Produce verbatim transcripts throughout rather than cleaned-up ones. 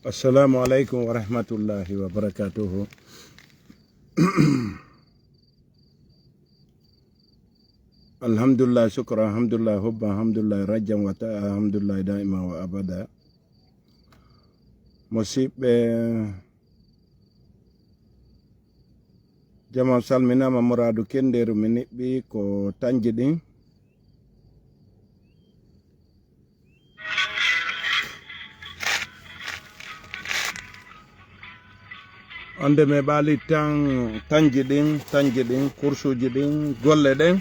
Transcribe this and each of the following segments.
Assalamu alaikum wa rahmatullahi wa barakatuhu. Alhamdulillah, shukra, alhamdulillah, hubba, alhamdulillah, rajjan wa ta'a, alhamdulillah, da'ima wa abada. Musidɓe, jama salminama, muradu kenderu mi niɓɓi ko tanji ɗin. Onde me ɓaali tan tanji ɗin, tanji ɗin, kursuji ɗin, golle ɗen.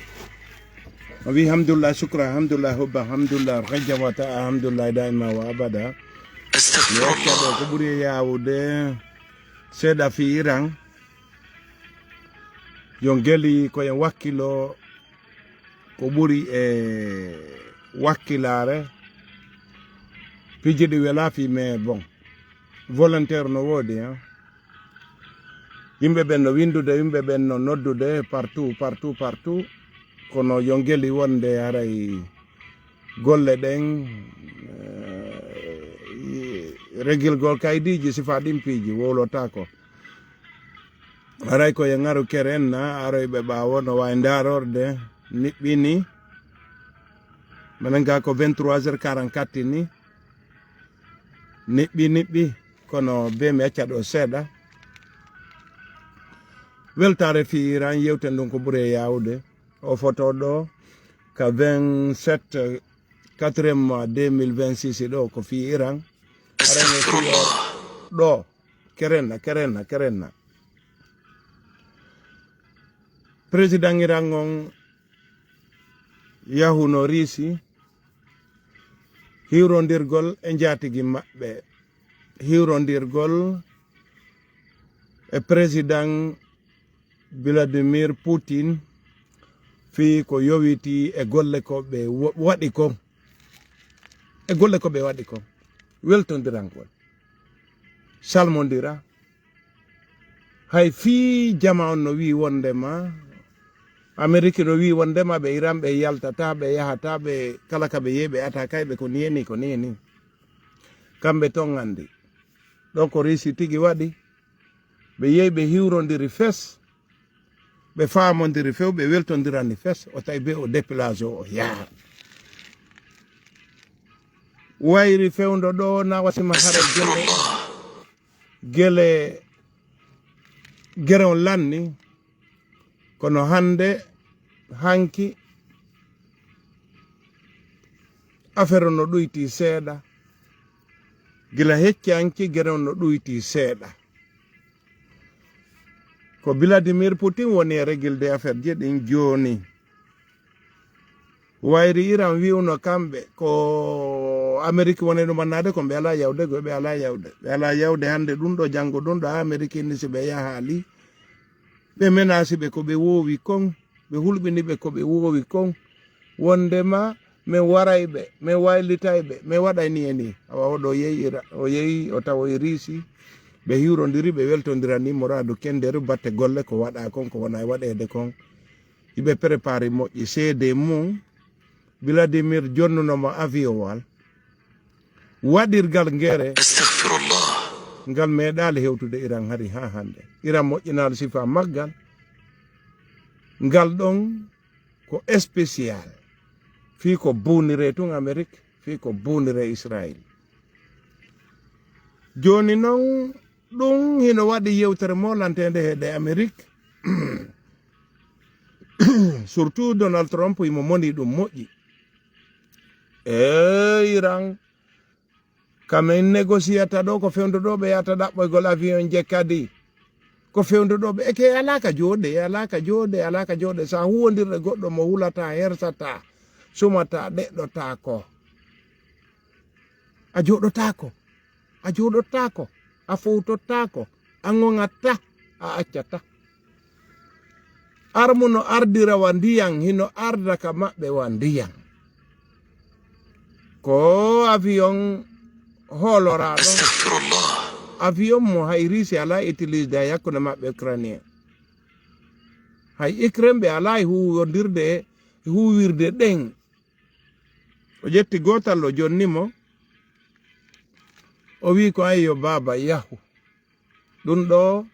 O wi, "Hamdulillah, shukra, hamdulillah, hubba, hamdulillah, rajja wa ta'a, hamdulillah, da'ima wa abada." Mi acca ɗo ko ɓuri e yawude seeɗa fi Iran. Yo ngeli ko en wakkilo ko ɓuri e wakkilaare. Piiji ɗi wela fi, mais bon, volontaire no woodi, hein. Yimɓe ɓen no windude, yimɓe ɓen no noddude partout, partout, partout. Kono yo ngeli wonde haray golle ɗen, eh, regilgol kaydiiji sifa ɗin piiji wowlotaako. Haray ko yo ŋaru keren na aroyɓe ɓaawo no waawi ndaarorde niɓɓini. Menen ga ko vingt-trois heures quarante-quatre ni. Niɓɓi, niɓɓi, kono be mi acca ɗo seeɗa. Weltaare fi Iran, yewten ɗum ko ɓuri e yawude. O foto ɗo ka vingt-sept quatrième mois deux mille vingt-six ɗo ko fi Iran. Aran e fi o ɗo, kerenna, kerenna, kerenna. Président Iran on yahuno Riisi, hiwrondirgol e njaatigi maɓɓe, hiwrondirgol e président Vladimir Putin, fii ko yowiti e golle ko ɓe wa-, waɗi kon, e golle ko ɓe waɗi kon, weltondirangol, salmondira. Hay fii jama on no wi'i wondema, Ameriki no wi'i wondema ɓe Iran ɓe yaltata, ɓe yahata, ɓe kala ka ɓe yehi ɓe ata kay ɓe ko ni e ni, ko ni e ni. Kamɓe ton andi. Ɗon ko Riisi tigi waɗi. Ɓe yehi ɓe hiwrondiri fes. Ɓe faamondiri few, ɓe weltondirani fes. O tawi be o déplacé o yaha. Wayri fewndo ɗo na wasima hara gelle. Gele, gere on lanni, kono hannde, hanki, affaire no ɗoyti seeɗa. Gila hecci hanki, gere on no ɗoyti seeɗa. Ko Vladimir Putin woni e régulde affaire ji ɗin jooni. Wayri Iran wi'uno kamɓe ko Amerik woni ɗum annaade, ko ɓe alaa yawde, ko ɓe alaa yawde. Ɓe alaa yawde hannde ɗum ɗo, janngo ɗum ɗo, Amerik inni si ɓe yahaali, ɓe menasi ɓe ko ɓe woowi kon, ɓe hulɓini ɓe ko ɓe woowi kon. Wondema min waray ɓe, min waylitay ɓe, min waɗay ni e ni. Awa o ɗo yehi Ira-, o yehi o tawoyi Riisi, ɓe hiwrondiri, ɓe weltondirani muraadu kenderu batte golle ko waɗa kon, ko wona e waɗeede kon. Iɓe prépare moƴƴi seede mum. Vladimir jonnuno mo avion wal. Waɗirgal ngere. Astaghfirullah. Ngal meeɗaali hewtude Iran hari haa hannde. Iran moƴƴinaali sifa maggal. Ngal ɗon ko spécial. Fii ko buunire tun Amerik, fii ko buunire Israel. Jooni non, ɗum hino waɗi yewtere molanteende heede Amerik. Surtout Donald Trump, imo moni ɗum moƴƴi. E Iran, ka min negosiyata ɗo, ko fewndo ɗo ɓe yahata ɗaɓɓoygol avion je kadi. Ko fewndo ɗo ɓe, eke alaa ka jooɗe, alaa ka jooɗe, alaa ka jooɗe. Sa huwondirɗe goɗɗo mo hulata, hersata, sumata, ɗeɗɗotaako. A jooɗotaako, a jooɗotaako, a fowtotaako, a ŋoŋatta, a accata. Armu no ardira wa ndiyan, hino arda ka maɓɓe wa ndiyan. Ko avion hooloraaɗo. Astaghfirullah. Avion mo hay Riisi alaa utilisde hay hakkunde maɓɓe Ukrainien. Hay Ukraine ɓe alaa e huwondirde, e huwirde ɗen. O ƴetti gootal, o jonni mo. O wi ko ay yo baaba yahu. Ɗum ɗo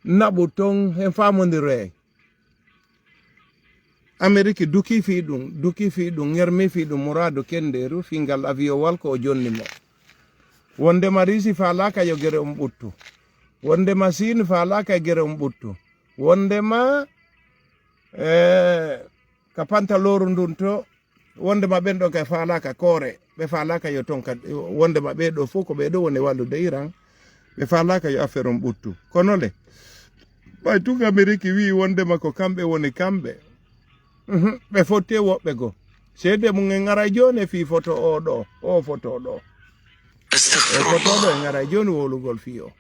naɓu ton hen faamondiroyay. Ameriki duki fii ɗum, duki fii ɗum, ŋermi fii ɗum, muraadu kendeeru fii ngal avion wal ko o jonni mo. Wondema Riisi faalaaka yo gere on ɓuttu. Wondema Siin faalaaka e gere on ɓuttu. Wondema, eh, ka pantalooru ndun to, wondema ɓen ɗon kay faalaaka koore, ɓe faalaaka yo ton ka, wondema ɓee ɗo fof ko ɓee ɗo woni wallude Iran, ɓe faalaaka yo affaire on ɓuttu. Kono le, ɓay tun Ameriki wi'i wondema ko kamɓe woni kamɓe. Mhm, ɓe fotti e woɓɓe goo. Seede mum en ŋaray jooni e fii foto o ɗo, o foto ɗo. E foto ɗo en ŋaray jooni wowlugol fii o.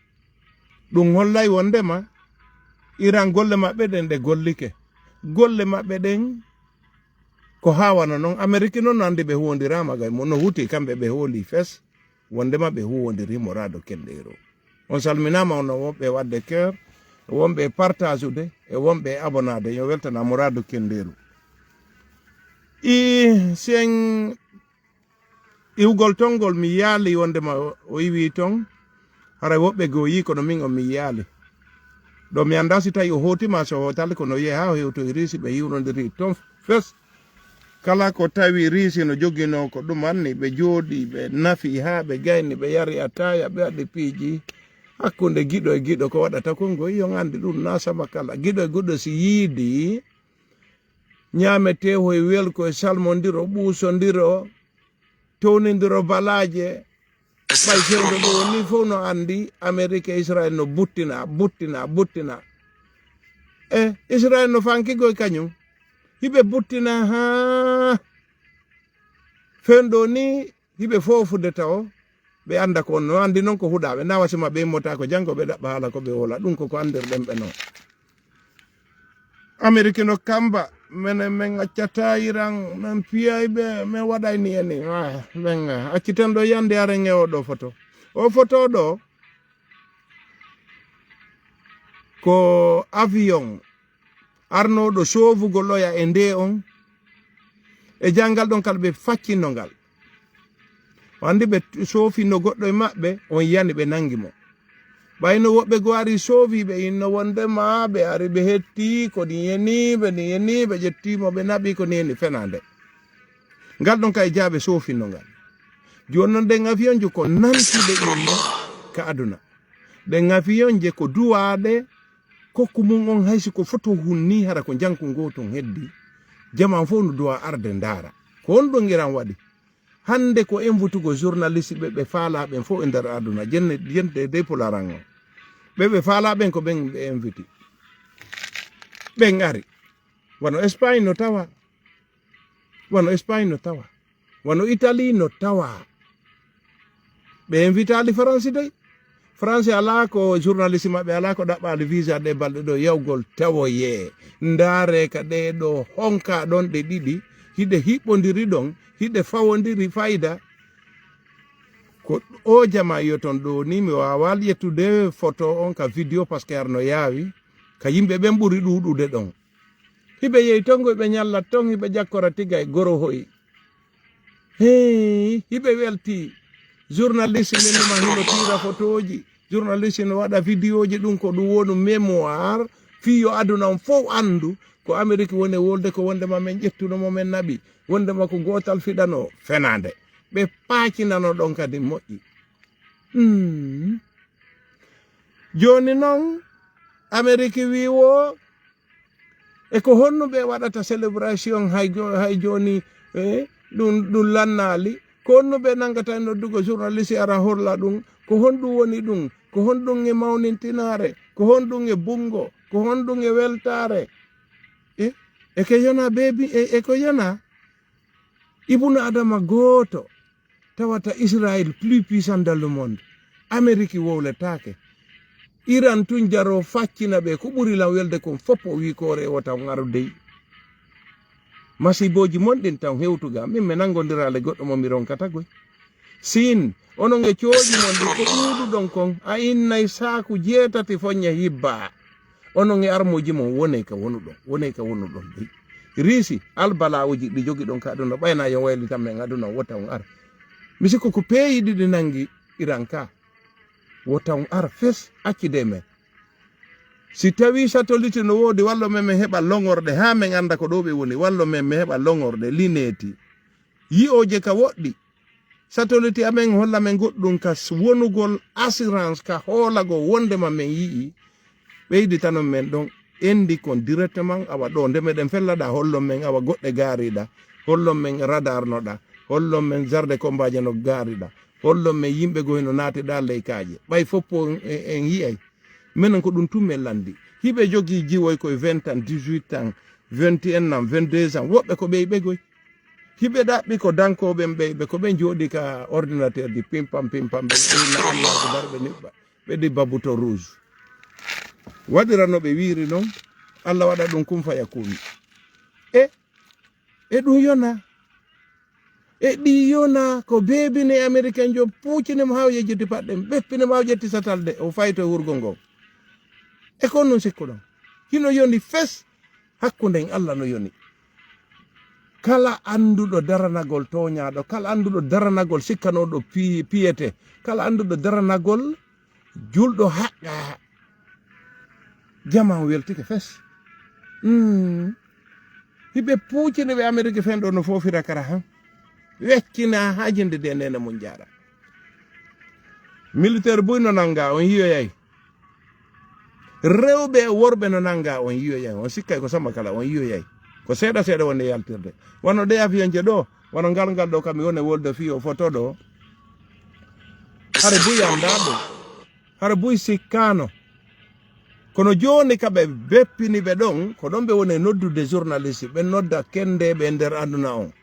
Ɗum hollay wondema Iran golle maɓɓe ɗen ɗe gollike. Golle maɓɓe ɗen ko haa wano non. Ameriki non no anndi ɓe huwondiraama gay mo, no huti kamɓe ɓe hooli fes wondema ɓe huwondiri Muraadu Kendeeru. On salminaama, on wonɓe waɗde cœur, wonɓe partageude, e wonɓe abonnaade. Yo weltana Muraadu Kendeeru. I sen iwgol ton ngol mi yaali wondema o, o iwi ton. Haray woɓɓe goo yii kono min on mi yaali. Ɗo mi anndaa si tawi o hootiima, so o hootaali kono o yehi haa o hewtoyi Riisi, ɓe hiwrondiri ton fes. Kala ko tawi Riisi no joginoo ko ɗum anni, ɓe jooɗii, ɓe nafi haa ɓe gayni, ɓe yari ataaya, ɓe waɗi piiji hakkunde giɗo e giɗo. Ko waɗata kon ko, iyo, on anndi ɗum na sama kala. Giɗo e giɗo si yiidii, ñaametee hoy welko e salmondiro, ɓuusondiro, townindiro balaaje. Ɓay fewndo ɗo ni fof no anndi Amerik e Israel no buttina, buttina, buttina. E Israel no fankigo e kañum. Hiɓe buttina haa fewndo ni hiɓe foofude tawo. Ɓe annda ko on no anndi noon ko huɗaaɓe. Na wasima ɓe immota ko janngo ɓe ɗaɓɓa haala ko ɓe wola. Ɗum ko ko anndirɗen ɓe noon. Amerik no kamba, menen men accata Iran, men piyay ɓe, men waɗay ni e ni. Ah, men, ah, acciten ɗo yande aren e o ɗo foto. O foto ɗo ko avion arnooɗo soofugol oya e nde on. E janngal ɗon kala ɓe faccinno ngal. O anndi ɓe soofinno goɗɗo e maɓɓe, on yani ɓe nangi mo. Ɓayno woɓɓe goo ari soofi ɓe inno wondema ɓe ari ɓe hetti ko ni yeni, ɓe ni yeni, ɓe ƴetti mo, ɓe naɓi ko ni yeni, fenaande. Ngal ɗon kay jaaɓe soofinno ngal. Jooni non ɗen avion ji ko nantuɗe inne ka aduna. Ɗen avion je ko duwaaɗe kokku mum on, hay si ko foto hun ni, hara ko njanku ngoo ton heddi. Jaman fof no duwa arde ndaara. Ko honɗum Iran waɗi? Hannde ko invitugo journaliste ɓe ɓe faalaa ɓen fof e nder aduna. Jenne, jente dey pularan on. Ɓe ɓe faalaa ɓen ko ɓen ɓe inviti. Ɓen ari. Wano Espagne no tawa. Wano Espagne no tawa. Wano Italie no tawa. Ɓe invitaali Faransi dey. Faransi alaa ko journaliste maɓɓe, alaa ko ɗaɓɓaali visa ɗe balɗe ɗo yawgol tawoyee. Ndaare ka ɗe ɗo honka ɗon ɗe ɗiɗi. Hiɗe hiɓɓondiri ɗon, hiɗe fawondiri fayda. Ko o jama yo ton ɗo ni mi waawaa ƴettude foto on ka video parce que arno yaawi. Ka yimɓe ɓen ɓuri ɗuuɗude ɗon. Hiɓe yehi ton, hiɓe ñalla ton, hiɓe ƴakkora tiga e gorohoy. Hey, hiɓe welti. Journaliste men numa hino tiira fotooji. Journaliste no waɗa vidéoji, ɗum ko ɗum wonu mémoire. Fii yo aduna on fof anndu ko Amerik woni e wolde, ko wondema men ƴettuno mo men naɓi. Wondema ko gootal fiɗano fenaande. Ɓe paacinano ɗon kadi moƴƴi. Hmm. Jooni noon, Amerik wii wo, e ko honno ɓe waɗata célébration hay go-, hay jooni, eh, ɗum, ɗum lannaali? Ko honno ɓe nanngata e noddugo journaliste ara horla ɗum? Ko honɗum woni ɗum? Ko honɗum e mawnintinaare? Ko honɗum e bunngo? Ko honɗum e weltaare? Eh, e ko yona beebi, e, e ko yona? Ibnu Adama gooto tawata Israel plus puissant dans le monde. Amerik wowletaake. Iran tun jaro faccina ɓe ko ɓuri lan welde kon fop o wi koore e wota on aru dey. Masibooji mon ɗin tan hewtuga. Min mi nanngondiraa le goɗɗo mo mi ronkata goy. Siin, onon e cooji mon ɗin ko ɗuuɗuɗon kon, a innay saaku jeetati foññe hibbaa. Onon e armooji mon woney ka wonuɗon, woney ka wonuɗon dey. Riisi, albala'uji ɗi jogiɗon ka aduna, ɓayna yo waylitan men aduna wota on ar. Mi sikku ko peeyi ɗiɗi nangi Iran ka. Wota on ar fes accide men. Si tawi satellite no woodi, wallo men, men heɓa longorɗe, haa men annda ko ɗo ɓe woni, wallo men, men heɓa longorɗe, lineeti. Yi'ooje ka woɗɗi. Satellite amen holla men goɗɗum ka s-, wonugol assurance ka hoolagol wondema men yi'i. Ɓeyditanon men ɗon, endi kon directement, awa ɗo nde meɗen fellaɗa, hollon men awa goɗɗe gaariɗa, hollon men radar noɗa, hollon men zarde kombaaje no gaariɗa, hollon men yimɓe go hino naatiɗa ley kaaƴe. Ɓay foppo en, en, en yi'ay. Menen ko ɗum tun men landi. Hiɓe jogii jiwoy koye vingt ans, dix-huit ans, vingt et un ans, vingt-deux ans. Woɓɓe ko ɓey ɓegoy. Hiɓe ɗaɓɓi ko dankooɓe ɓe, ɓe ko ɓe jooɗi ka ordinateur ji pimpam, pimpam, ɓe ɗi na Allahu Akbar, ɓe niɓɓa, ɓe ɗi babuto rouge. Waɗira no ɓe wiiri non, Allah waɗa ɗum kun faya kun. E, e ɗum yona. E ɗi yona ko beebine Americain jo puucine mo haa o yejjiti paɗɗe, ɓeppine mo haa o ƴetti satal de, o fayto e wurgo ngo. E ko non sikkuɗon. Hino yoni fes. Hakkunde en Allah no yoni. Kala annduɗo daranagol tooñaaɗo, kala annduɗo daranagol sikkanooɗo pi-, piyete, kala annduɗo daranagol julɗo haqqaa, jama on weltike fes. Mm. Hiɓe puucini ɓe Amerique fen ɗo no foofira kara han. Weccina haajinde de nene mun jaara. Militaire buy no nanga, on yiyoyay. Rewɓe e worɓe no nanga, on yiyoyay. On sikkay ko samba kala, on yiyoyay. Ko seeɗa seeɗa wonde yaltirde. Wano ɗe avion je ɗo, wano ngal ngal ɗo kam mi wone wolde fiyo foto ɗo. Hare buy anda ɗo. Hare buy sikkano. Kono jooni ka ɓe beppini ɓe ɗon, ko ɗon ɓe woni e noddude journaliste, ɓe nodda kendeeɓe e nder aduna on.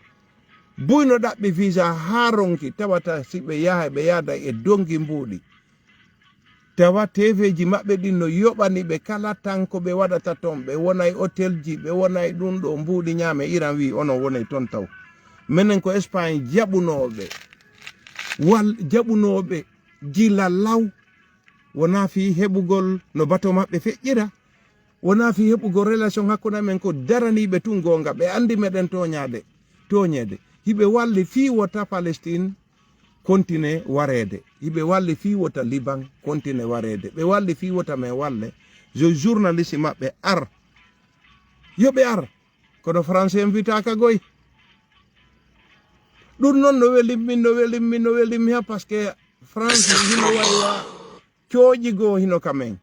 Buy no ɗaɓɓi visa haa ronki, tawata si ɓe yaha, ɓe yaada e dongi mbuuɗi. Tawa T V ji maɓɓe ɗin no yoɓani ɓe kala tan ko ɓe waɗata ton, ɓe wonay hotel ji, ɓe wonay ɗum ɗo mbuuɗi ñaame. Iran wi onon wonay ton taw. Menen ko Espagne jaɓunooɓe, wal-, jaɓunooɓe jila law. Wonaa fii heɓugol no bato maɓɓe feƴƴira. Wonaa fii heɓugol relation hakkunde men ko daraniiɓe tun goonga. Ɓe andi meɗen tooñaade, tooñeede. Hiɓe walli fii wota Palestine continue wareede. Hiɓe walli fii wota Liban continue wareede. Ɓe walli fii wota men walle. Yo journaliste maɓɓe ar. Yo ɓe ar. Kono Français invitaaka goy. Ɗum noon no welimmi, no welimmi, no welimmi ha, parce que France hino wayi wa cooƴi goo hino ka men.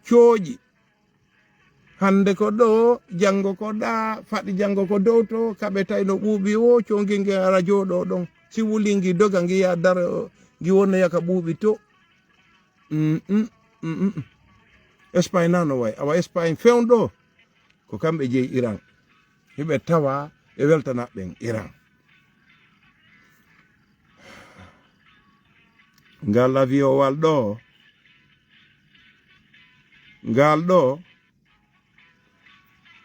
Cooƴi. Hannde ko ɗo, janngo ko ɗa, faɗi janngo ko dow to, kaɓe tawi no ɓuuɓi o, coongi ngi ara jooɗo ɗon. Si wuli ngi doga ngi ya daro, ngi wonnoya ka ɓuuɓi to. Mm, mm, mm, mm. Espagne na no wayi. Awa Espagne fewndo ko kamɓe jeyi Iran. Hiɓe tawa e weltanaɓe ɓen Iran. Ngal avion wal ɗo, ngal ɗo,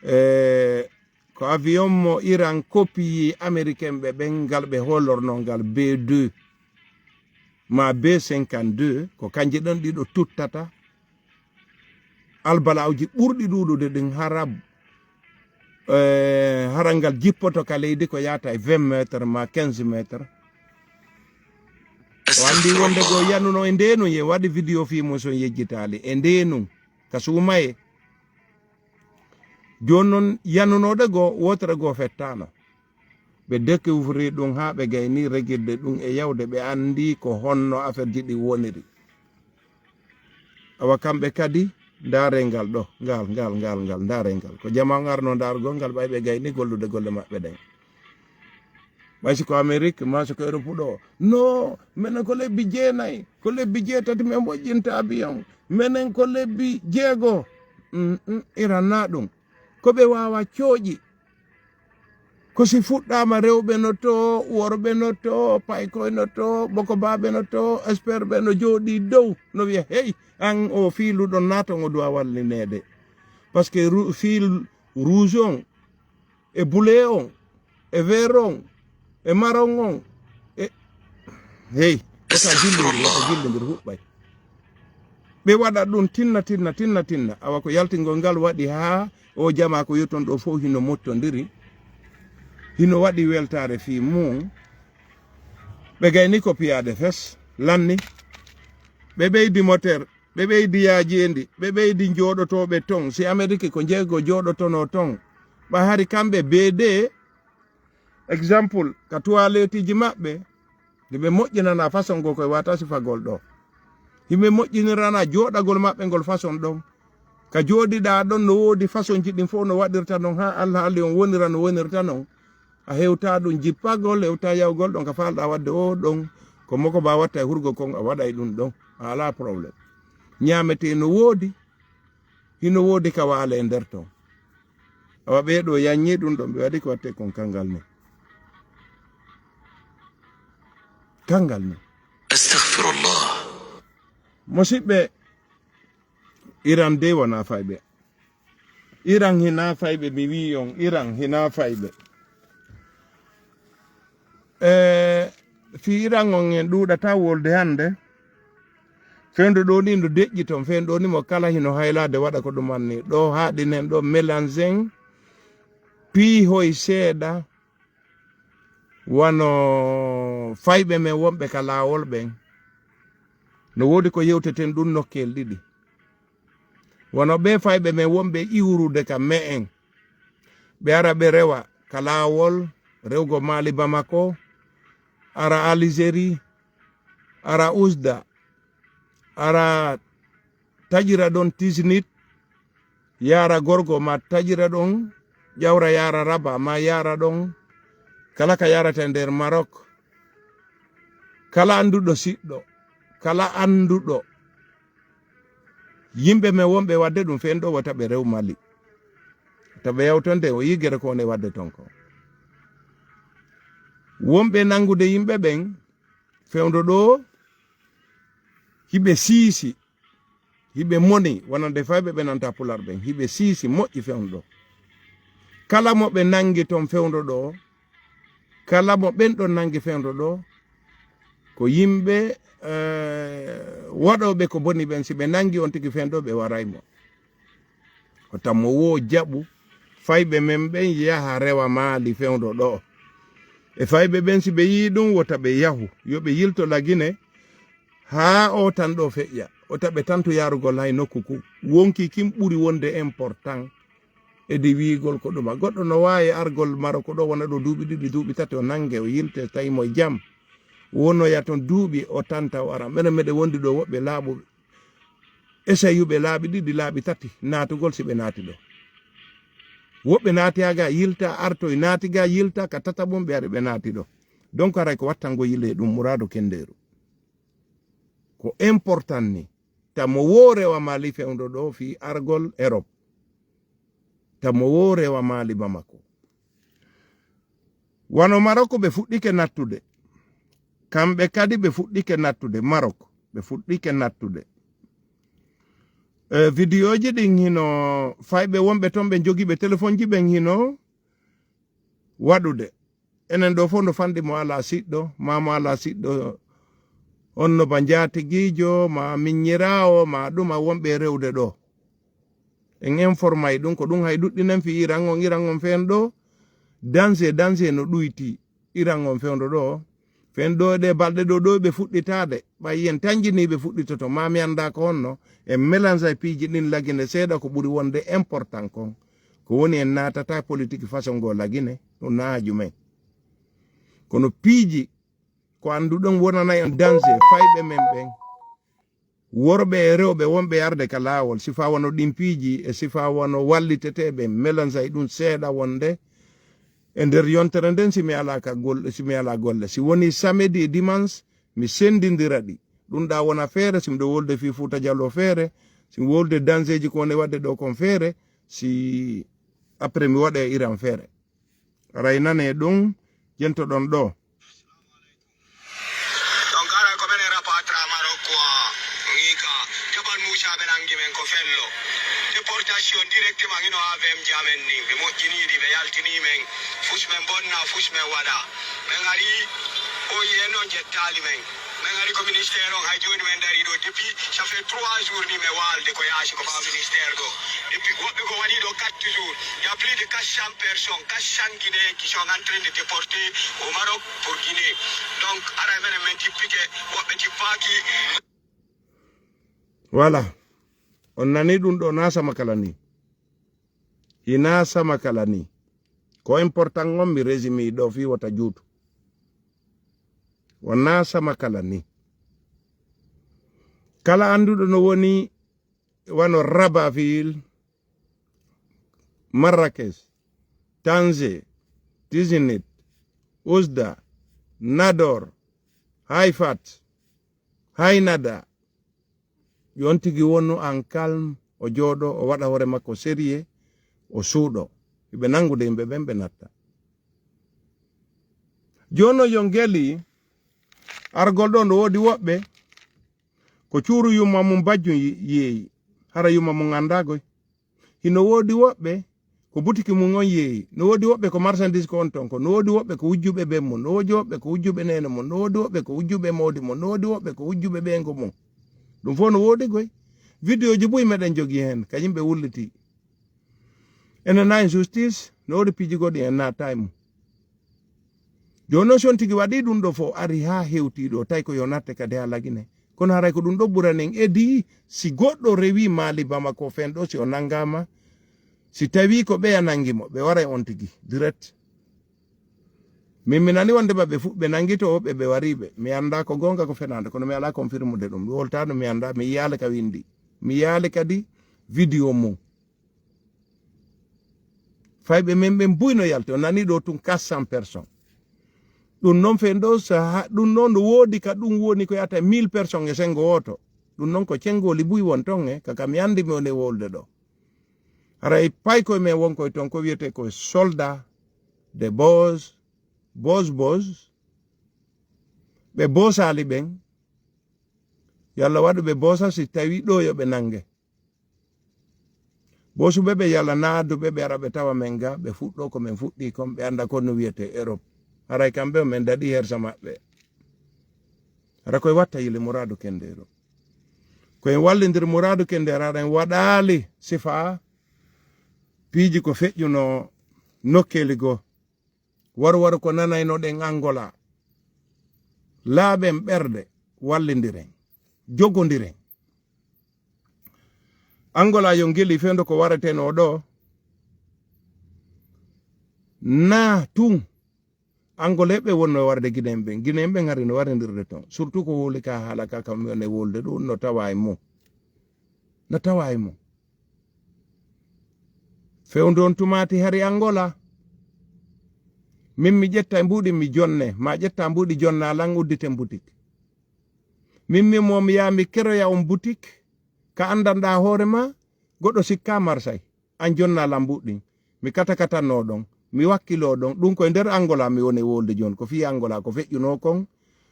e, ko avion mo Iran copiyi Américain ɓe ɓen, ngal ɓe holorno ngal B deux, ma B cinquante-deux, ko kanje ɗon ɗiɗo tuttata albala'uji ɓurɗi ɗuuɗude ɗin hara, eh, hara ngal jippoto ka leydi ko yaata e vingt mètres ma quinze mètres. O andi wonde go yanuno e ndenun, ye waɗi vidéo fii mum son yejjitaali e ndenun ka suumaye. Jooni non yanunooɗe goo, wootere goo fettaano. Ɓe découvrir ɗum haa ɓe gayni regirde ɗum e yawde, ɓe anndi ko honno affaire ji ɗi woniri. Awa kamɓe kadi, ndaaree ngal ɗo, ngal, ngal, ngal, ngal, ndaaree ngal. Ko jamaa on arno ndaargol ngal, ɓay ɓe gayni gollude golle maɓɓe ɗen. Ɓay si ko Amérique, maa si ko Europe ɗo. No, menen ko lebbi jeenay, ko lebbi jeetati men moƴƴinta avion. Menen ko lebbi jeego. Mm, mm, Iran na ɗum. Ko ɓe waawa cooƴi. Ko si fuɗɗaama rewɓe no to, worɓe no to, paykoy no to, boko baaɓe no to, expert ɓe no jooɗii dow, no wiya, "Hey, an o fiiluɗo naaton o duwa wallineede." Parce que ru-, fil rouge on, e bleu on, e vert on, e marron on, e, hey, wota jillondir, wota jillondir, huɓɓay. Ɓe waɗa ɗum tinna, tinna, tinna, tinna. Awa ko yaltingol ngal waɗi haa o jamaa ko yotton ɗo fof hino mottondiri. Hino waɗi weltaare fii mum. Ɓe gayni ko piyaade fes, lanni. Ɓe ɓeydi moteur, ɓe ɓeydi yaajeendi, ɓe ɓeydi jooɗotooɓe ton. Si Amerik ko jeego jooɗotonoo ton, ɓa hari kamɓe beede, exemple, ka tuwaleetiji maɓɓe, nde ɓe moƴƴinana façon goo koye wata sifagol ɗo. Himɓe moƴƴinirana jooɗagol maɓɓe ngol façon ɗon. Ka jooɗiɗaa ɗon no woodi façonji ɗin fof no waɗirta non haa Allah halli on wonira no wonirta non. A hewta ɗum jippagol, hewta yawgol ɗon ka faalɗa waɗde o ɗon. Ko moko ba watta e hurgo kon a waɗay ɗum ɗon. A alaa problème. Ñaametee no woodi, hino woodi ka waale e nder ton. Awa ɓee ɗo yaññi ɗum ɗon ɓe waɗi ko watte kon kanngal ni. Kanngal ni. Astaghfirullah. Musiɓɓe, Iran dey wona fayɓe. Iran hina fayɓe, mi wi'i on, Iran hina fayɓe. E fii Iran on en ɗuuɗata wolde hannde. Fewndo ɗo ni no deƴƴi ton, fewndo ɗo ni mo kala hino haylaade waɗa ko ɗum anni. Ɗo haaɗinen ɗo mélangen piihoy seeɗa wano fayɓe men wonɓe ka laawol ɓen. No woodi ko yewteten ɗum nokkeel ɗiɗi. Wano ɓee fayɓe men wonɓe iwrude ka me'en. Ɓe ara ɓe rewa ka laawol rewgo Mali Bamako, ara Algérie, ara Oujda, ara taƴira ɗon Tiznit, yaara Gorgo ma taƴira ɗon, ƴawra yaara Rabat ma yaara ɗon, kala ka yaarata e nder Maroc. Kala annduɗo siɗɗo, kala annduɗo yimɓe men wonɓe waɗde ɗum feen ɗo wota ɓe rew Mali. Wota ɓe yawtonde o yiggere ko woni waɗde ton ko. Wonɓe nanngude yimɓe ɓen fewndo ɗo hiɓe siisi, hiɓe moni, wonande fayɓe ɓe nanta Pular ɓen, hiɓe siisi moƴƴi fewndo ɗo. Kala mo ɓe nanngi ton fewndo ɗo, kala mo ɓen ɗon nanngi fewndo ɗo, ko yimɓe, eh, waɗooɓe ko boni ɓen, si ɓe nanngi on tigi fewndo, ɓe waray mo. Wota mo wo jaɓu fayɓe men ɓen yaha rewa Mali fewndo ɗo. E fayɓe ɓen, si ɓe yii ɗum, wota ɓe yahu, yo ɓe yilto Lagine haa o tan ɗo feƴƴa. Wota ɓe tantu yaarugol hay nokku ku. Wonki kin ɓuri wonde important. Edi wiigol ko ɗuma. Goɗɗo no waawi argol Maroko ɗo wona ɗo duuɓi ɗiɗi, duuɓi tati, o nannge, o yilte, tawi mo e jam. Wonoya ton duuɓi, o tanta, o ara. Menen meɗen wondi ɗo woɓɓe laaɓuɓe. Esayuɓe laaɓi ɗiɗi, laaɓi tati, naatugol si ɓe naati ɗo. Woɓɓe naati haa ga yilta, artoy naati ga yilta, ka tataɓum ɓe ari ɓe naati ɗo. Donc haray ko wattango yille ɗum muraadu kendeeru. Ko important ni. Tamo wo rewa Mali fewndo ɗo fii argol Europe. Tamo wo rewa Mali Bamako. Wano Maroko ɓe fuɗɗike nattude. Kamɓe kadi ɓe fuɗɗike nattude. Maroko ɓe fuɗɗike nattude. E, vidéoji ɗin hino fayɓe wonɓe ton ɓe jogiiɓe telefonji ɓen hino waɗude. Enen ɗo fof no fanɗi mo alaa siɗɗo, ma mo alaa siɗɗo, on no ba njaatigiijo, ma miññiraawo, ma ɗuma wonɓe e rewde ɗo. En informay ɗum, ko ɗum hay ɗuɗɗinen fii Iran on, Iran on feen ɗo, danger, danger no ɗuyti Iran on fewndo ɗo. Feen ɗo ɗe balɗe ɗo, ɗo ɓe fuɗɗitaade, ɓay en tanjinii ɓe fuɗɗitoto, ma mi anndaa ko honno, en mélange ay piiji ɗin Lagine seeɗa ko ɓuri wonde important kon. Ko woni en naatata politique façon ngo Lagine, ɗum na haaju men. Kono piiji ko annduɗon wonanay on danger fayɓe men ɓen. Worɓe e rewɓe wonɓe arde ka laawol, sifa wano ɗin piiji e sifa wano walliteteeɓe, mélange ay ɗum seeɗa wonde e nder yontere nden, si mi alaa ka golle, si mi alaa golle. Si woni samedi e dimanche, mi senndindira ɗi. Ɗum ɗa wona feere, si miɗo wolde fii Fuuta Jaloo feere, si mi wolde danseeji ko woni waɗde ɗo kon feere, si après mi waɗa e Iran feere. Aray nane ɗum, jentoɗon ɗo. Donc, aray ko menen rapatra Maroc quoi. Ngi ka, Jabal Moussa ɓe nangi men ko fello. Déportation directement hino A V M ji amen ni. Ɓe moƴƴini ɗi, ɓe yaltini men. Fus men bonna, fus men waɗa. Men ari, O I M non jettaali men. Min ari ko ministère on, hay jooni min darii ɗo depuis, ça fait trois jours ni mi waalde ko yaasi ko ɓaawo ministère ɗo. Depuis woɓɓe ko waɗi ɗo quatre jours. Il y a plus de quatre cents personnes, quatre cents Guinéens qui sont en train de déporter au Maroc pour Guinée. Donc, ara menen min tippike, woɓɓe tippaaki. Voilà. On nani ɗum ɗo na sama kala ni. Hina sama kala ni. Ko important on mi résumé ɗo fii wota juutu. Wona sama kala ni. Kala annduɗo no woni wano Rabaville, Marrakech, Tanger, Tizinit, Oujda, Nador, Haifat, Hainada, yo on tigi wonu en calme, o jooɗo, o waɗa hoore makko sérieux, o suuɗo. Hiɓe nanngude yimɓe ɓen ɓe natta. Jooni o yo ngeli argol ɗo no woodi woɓɓe ko cuuru yumma mum bajjum yi- yeeyi, hara yumma mum anndaa goy. Hino woodi woɓɓe ko butiki mum on yeeyi, no woodi woɓɓe ko marchandise ko on ton ko, no woodi woɓɓe ko wujjuɓe ben mum, no woodi woɓɓe ko wujjuɓe neene mum, no woodi woɓɓe ko wujjuɓe moodi mum, no woodi woɓɓe ko wujjuɓe ɓeyngu mum. Ɗum fof no woodi goy. Vidéo ji buy meɗen jogii heen ka yimɓe wulliti. Ene na injustice, no woodi piiji goɗɗi en naataay mum. Jooni noon si on tigi waɗii ɗum ɗo fof ari haa hewtii ɗo, tawi ko yo natte kadi haa lagine. Kono haray ko ɗum ɗo ɓurani en edi si goɗɗo rewii Maali Bamako fen ɗo, si o nanngaama, si tawii ko ɓeya nanngi mo, ɓe waray on tigi direct. Min mi nani wonde ɓe fu ɓe nanngi to ɓe ɓe wariiɓe. Mi anndaa ko goonga ko fenaande, kono mi alaa confirmude ɗum. Mi woltaano, mi anndaa, mi yiyaali ka winndi. Mi yiyaali kadi vidéo mum. Fayɓe men ɓen buy no yalti, o nani ɗo tun quatre cents personnes. Ɗum noon fen ɗo saha ɗum noon no woodi ka ɗum woni ko yata mille personnes e senngo woto. Ɗum noon ko cenngooli buy won ton e ka kam yandi mi woni wolde ɗo. Haray paykoye men wonkoye ton ko wiyete ko soldat de bos bos bos ɓe bosaali ɓen. Yalla waɗu ɓe bosa si tawi ɗo yo ɓe nange. Bosuɓe ɓe yalla naaduɓe ɓe ara ɓe tawa men ga ɓe fuɗɗo ko men fuɗɗi kon ɓe annda kon no wiyete Europe. Haray kamɓe o men daɗi hersa maɓɓe. Hara koye watta yili muradu kendero. Koye wallindir muradu kendero aɗa en waɗaali sifa piiji ko feƴƴuno nokkeeli goo. Warwar ko nanaynoɗen Angola. Laaɓen ɓerɗe, wallindiren, jogondiren. Angola yo ngeli fewndo ko wareteno ɗo. Na tun Angolais ɓe wonno warde Guinéen ɓen. Guinéen ɓen hari no warindirde ton. Surtout ko woli ka haala ka kam mi wone wolde ɗum no tawa e mum. No tawa e mum. Fewndo on tumaati hari Angola. Min mi ƴetta mbuuɗi mi jonne, ma ƴetta mbuuɗi jonna lan udditen boutique. Min mi mo mi yaa mi keroya on boutique ka anndanɗa hoore ma, goɗɗo sikka Marsay. An jonna lan mbuuɗi ɗin. Mi kata katanno ɗon, mi wakkilo ɗon. Ɗum koye nder Angola mi woni wolde jooni. Ko fii Angola ko feƴƴuno kon.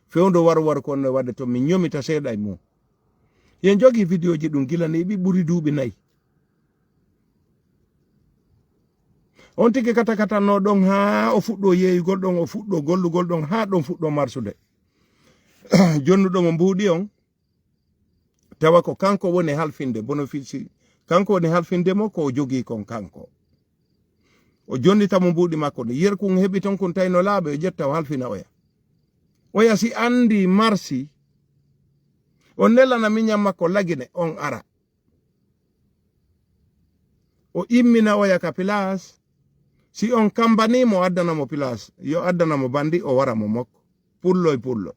Fewndo waru waru kon no wadde to min ñomita seeɗa e mum. Yen jogi vidéo ji ɗum gila ni ɓi ɓuri duuɓi nayi. On tigi kata katanno ɗon haa o fuɗɗo yeeyugol ɗon, o fuɗɗo gollugol ɗon haa ɗon fuɗɗo marsude. Jonnuɗo mo mbuuɗi on tawa ko kanko woni halfinde bénéfice, kanko woni halfinde mo ko o jogii kon kanko. O jonnita mo mbuuɗi makko ɗi. Yer kun heɓi ton kun tawi no laaɓi, o ƴetta o halfina oya. Oya si anndi marsi, o nelana miñan makko lagine, on ara. O immina oya ka pilaas. Si on kambanii mo, addana mo pilaas, yo addana mo banndi, o wara mo mokko. Pullo e pullo.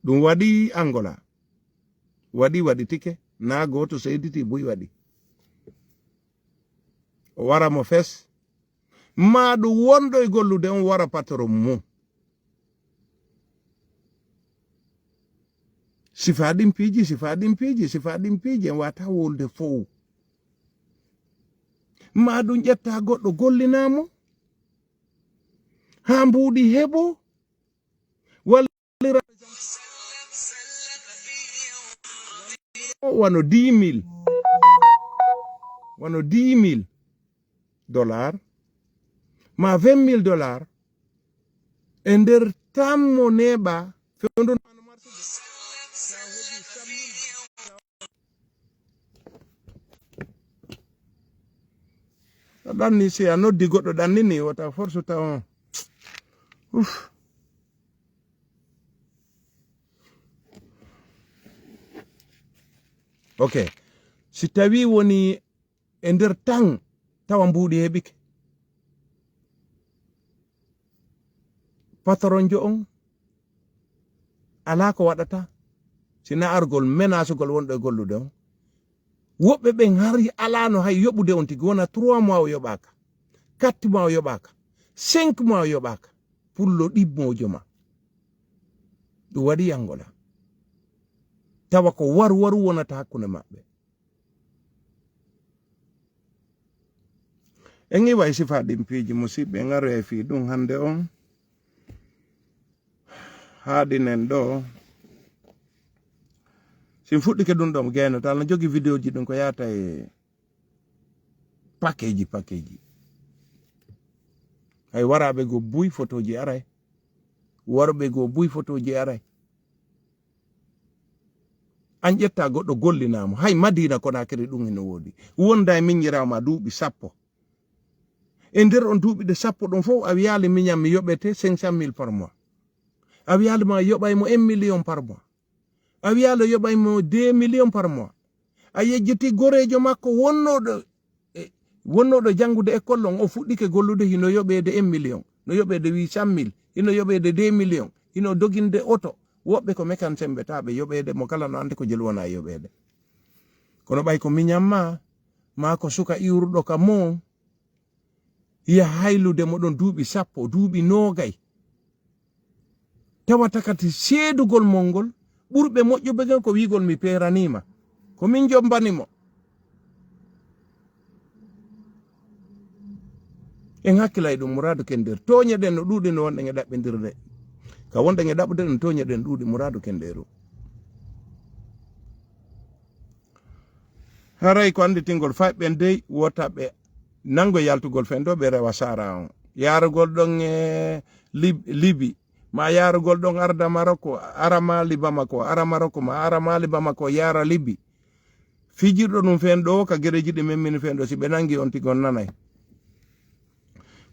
Ɗum waɗi Angola. Waɗi, waɗi tike. Naa gooto seediti buy waɗi. O wara mo fes. Maa ɗum wonɗo e gollude on wara patron mum. Sifa ɗin piiji, sifa ɗin piiji, sifa ɗin piiji, en wata wolde fow. Maa ɗum ƴetta goɗɗo gollinaa mo. Haa mbuuɗi heɓo. Wallira wano dix mille. Wano dix mille dollars. Ma vingt mille dollars. E nder tammo neeɓa Fewndo no marsude. Ɗanni, si a noddi goɗɗo ɗannini, wata force taw. Uf. Ok. Si tawi woni e nder tan tawa mbuuɗi heɓike. Patronjo on alaa ko waɗata, sina argol menasugol wonɗo e gollude on. Woɓɓe ɓen hari alaano hay yoɓude on tigi, wona trois mois o yoɓaaka, quatre mois o yoɓaaka, cinq mois o yoɓaaka, pullo ɗimmojo ma. Ɗum waɗi Angola. Tawa ko waru waru wonata hakkunde maɓɓe. En iwa e sifa ɗin piiji, musiɓɓe, en aroya e fii ɗum hannde on. Haaɗinen ɗo. Sin fuɗɗike ɗum ɗo, mo geenata, no jogi vidéo ji ɗum ko yaata e pakeji, pakeji. Hay waraaɓe go buy fotoji aray. Warɓe go buy fotoji aray. An ƴetta goɗɗo gollinaamo. Hay Madina Konakiri ɗum hino woodi. Wonda e miñiraawo ma duuɓi sappo. E nder on duuɓi ɗe sappo ɗon fof, a wiyaali miñam mi yoɓete cinq cent mille par mois. A wiyaali ma yoɓay mo un million par mois. A wiyaali yoɓay mo deux millions par mois. A yejjiti goreejo makko wonnooɗo, e, wonnooɗo janngude école on, o fuɗɗike gollude, hino yoɓeede un million, no yoɓeede huit cent mille, hino yoɓeede deux millions, hino doginde oto. Woɓɓe ko mécanicien ɓe taa ɓe yoɓeede, mo kala no anndi ko jelu wona e yoɓeede. Kono ɓay ko miñam ma, maa ko suka iwruɗo ka mo, ya haylude mo ɗon duuɓi sappo, duuɓi noogay. Tawata kadi seedugol mon ngol, ɓurɓe moƴƴuɓe ɓen ko wi'gol mi peeraniima. Ko min jombani mo. En hakkilay ɗum, Muraadu Kendeeru. Tooñe ɗen no ɗuuɗi no wonɗen e ɗaɓɓindirde. Ka wonɗen e ɗaɓɓude ɗen, tooñe ɗen ɗuuɗi, Muraadu Kendeeru. Haray ko annditingol fayɓe ɓen dey, wota ɓe nanngo yaltugol fen ɗo, ɓe rewa sara on. Yaarugol ɗon e Lib-, Libi, ma yaarugol ɗon arda Maroko, ara Mali Bamako, ara Maroko, ma ara Mali Bamako, yaara Libi. Fijirɗo ɗum fen ɗo, ka gereji ɗi memmini fen ɗo, si ɓe nanngi on tigi on nanay.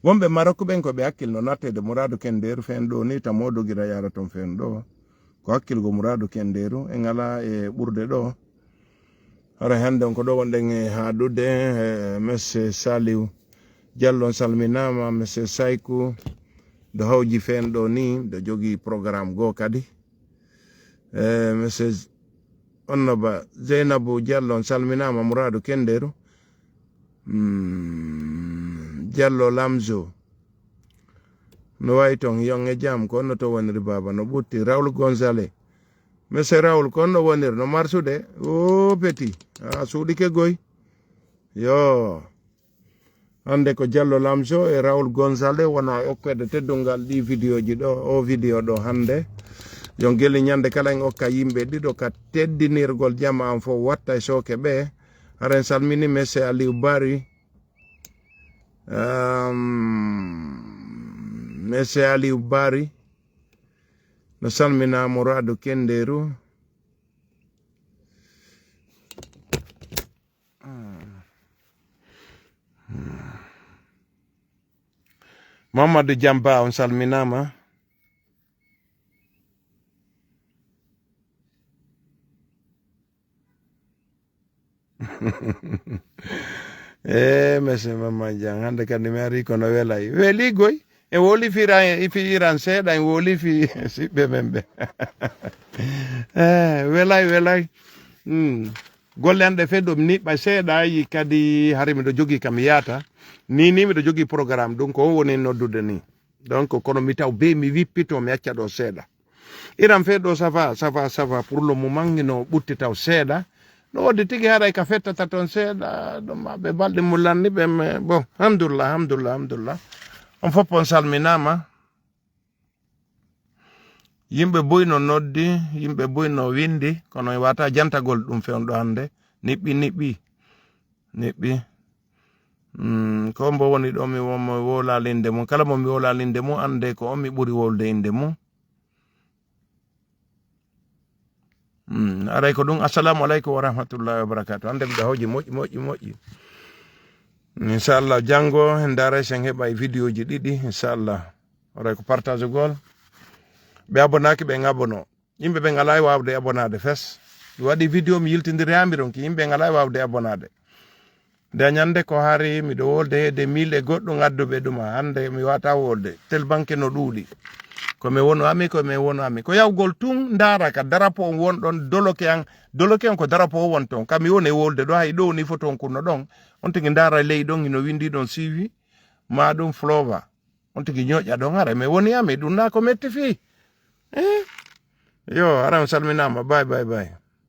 Wonɓe Marok ɓen ko ɓe hakkil no natteede Muraadu Kendeeru fen ɗo ni, tamo dogira yaara ton fen ɗo. Ko hakkilgo Muraadu Kendeeru en alaa e ɓurde ɗo. Hara hannde on ko ɗo wonɗen e haaɗude, e Monsieur Saliou Diallo, on salminaama, Monsieur Sayku, ɗo hawji fen ɗo ni, ɗo jogii programme goo kadi. E Monsieur Onnoba Zeynabu Diallo, on salminaama, Muraadu Kendeeru. Mm, Diallo Lamzo. No wayi ton, yon e jam, ko no to woniri baaba, no ɓutti. Raoul Gonzalez. Monsieur Raoul, ko no woniri, no marsude? O petit, a suuɗike goy. Yo. Hannde ko Diallo Lamzo e Raoul Gonzalez wona e okkeede teddungal ɗi vidéo ji ɗo, o vidéo ɗo hannde. Yon geli ñande kala en okka yimɓe ɗiɗo ka teddinirgol jama an fof watta e sooke ɓe. Haren salmini Monsieur Aliou Bari. Ehm, Monsieur Aliou Bari. No salmina Muraadu Kendeeru. Mamadou Diamba, on salminaama. Eh, monsieur Mamadou Dieng, hannde kadi mi ari kono welay. Weli goy. E woli fira, e fi Iran seeɗa, en woli fi siɓɓe men ɓe. Eh, welay, welay. Hmm. Golle an ɗe feddo mi niɓɓa seeɗa, yi kadi hari miɗo jogii kam yaata. Ni, ni miɗo jogii programme, donc on woni noddude ni. Donc, kono mi taw be mi wippito, mi acca ɗo seeɗa. Iran feddo, ça va, ça va, ça va. Pour le moment, hino ɓutti taw seeɗa. No wodi tigi haray ka fettata ton seeɗa, ɗum ma ɓe balɗe mum lanni ɓe, mais bon, alhamdulillah, alhamdulillah, alhamdulillah. On fof on salminaama. Yimɓe buy no noddi, yimɓe buy no windi, kono mi wata jantagol ɗum fewndo hannde. Niɓɓi, niɓɓi, niɓɓi. Mm, ko mbo woni ɗo mi wo-, mo wowla linde mum. Kala mo mi wowla linde mum, annde ko on mi ɓuri wowlde innde mum. Mm, aray ko ɗum. Assalamu aleykum wa rahmatullahi wa barakatuh. Hannde mbiɗa hooji moƴƴi, moƴƴi, moƴƴi. Inchallah, janngo en ndaara sen heɓa e vidéo ji ɗiɗi, inchallah. Aray ko partage gol. Ɓe abonaaki, ɓe abono. Yimɓe ɓe ngalaa e waawde abonaade fes. Mi waɗi vidéo, mi yiltindiri haa mi ronki. Yimɓe ngalaa e waawde abonaade. Nde ñannde ko hari miɗo wolde heede mille e goɗɗum adduɓe ɗuma. Hannde mi wata wolde. Tel banque no ɗuuɗi. Ko mi wono ami, ko mi wono ami. Ko yawgol tun ndaara ka darapo on won ɗon, doloke an. Doloke an ko darapo o won ton. Ka mi woni e wolde ɗo, hay ɗo ni foto on kunno ɗon. On tigi ndaara ley ɗon, hino winndi ɗon suivi. Ma ɗum flova. On tigi ñoƴƴa ɗon, hara mi woni ami. Ɗum na ko metti fii. Eh? Yo, hara mi salminaama. Bye, bye, bye.